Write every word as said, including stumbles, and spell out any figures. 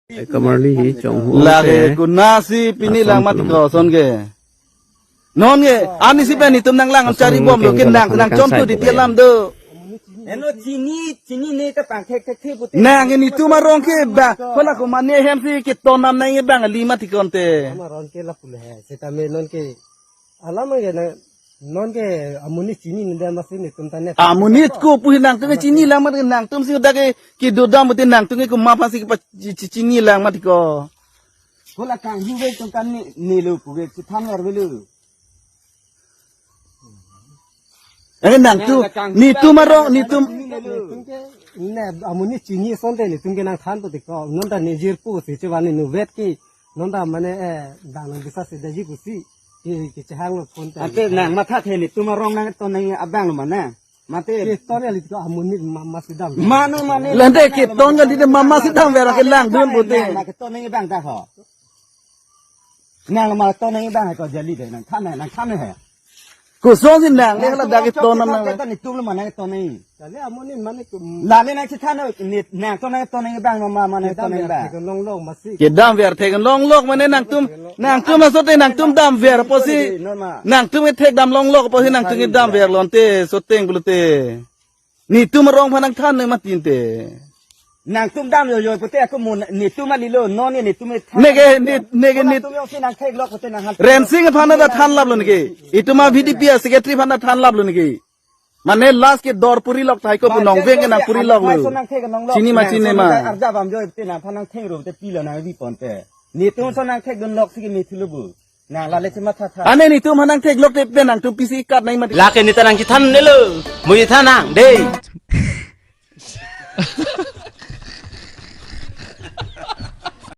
Kamarli hi chonghu lake te. Konatsi pini asong lang mat kono ko ason ke. Non ke, ani si pen itum nanglang asong chari bom lo ke nang, nang chon tu di tialam do. Eno chini, chini ne ta pangthek thek thek pute. Nang ke nitum arong ke ba, kola ko mane hem si keton nam nang bang ali mat konte. Ama ron ke lapu le he, seta me non ke. Alam ke na, non ke amonit chini nende masi nitum tane. Amonit ko puhi nangtum chini lang mat nangtum si dak ke kedodam pute nangtum ke komat aphan si kepa chi-, chi-, chini lang mat ko. Kola kanghu ve tong kan ni, ni lo pu ve si than ver ve lo. Eh, nangtum, nitum arong, nitum. Nitum ke, ne, amonit chini asonte nitum ke nangthan pute ko. Non ta ne jirpo si chevan ne nuvet ke. Non ta mane, eh, dang nang bisa si daji pusi. Ke, kechehang lo phone ta. Ante nang mathathe nitum arong nangton nang abang lo mana. Mate. Keton kali ko amonit mama si dam. Mano mane. Lande keton kali de mama si dam vera ke langdun pute. Nang keton nang abang ta ho. Nang ma ton nang abang ko jali de nangthan nangthan he. Koson si nang le hala dak keton nam nang. Nitum lo mana ton nang. Kali amonit mane ko. Lale nang chethan ni nangton nangton nang abang mama nang ton nang abang. Kedam ver thek long long masi. Kedam ver thek long long mane nangtum, nangtum asote nangtum dam ver apotsi. Nangtum ke thek dam long long apotsi nangtum ke dam ver lonte soteng pulote. Nitum arong aphan nangthan nang mat tinte. Nangtum dam yo yo pute ako mun nitum ali lo non nitum e than. Neke nit, neke nit. Tum yo si nangthek lok pute nang han. Rensing aphan ta than lap lo neke. Itum a V D P a secretary aphan ta than lap lo neke. Mane last ke dor puri lok thai ko pu nong veng ke nang puri lok lo. Chini ma chini ma. Arja bam jo pute nang phan nangthek ro pute pilo nang vi ponte. Nitum so nangthek dun lok si ke mithu lo bu. Nang lale si mathatha. Ane nitum aphan nangthek lok te pen nangtum pisi kat nai mat. Lake neta nang chethan ne lo. Mo chethan nang dei.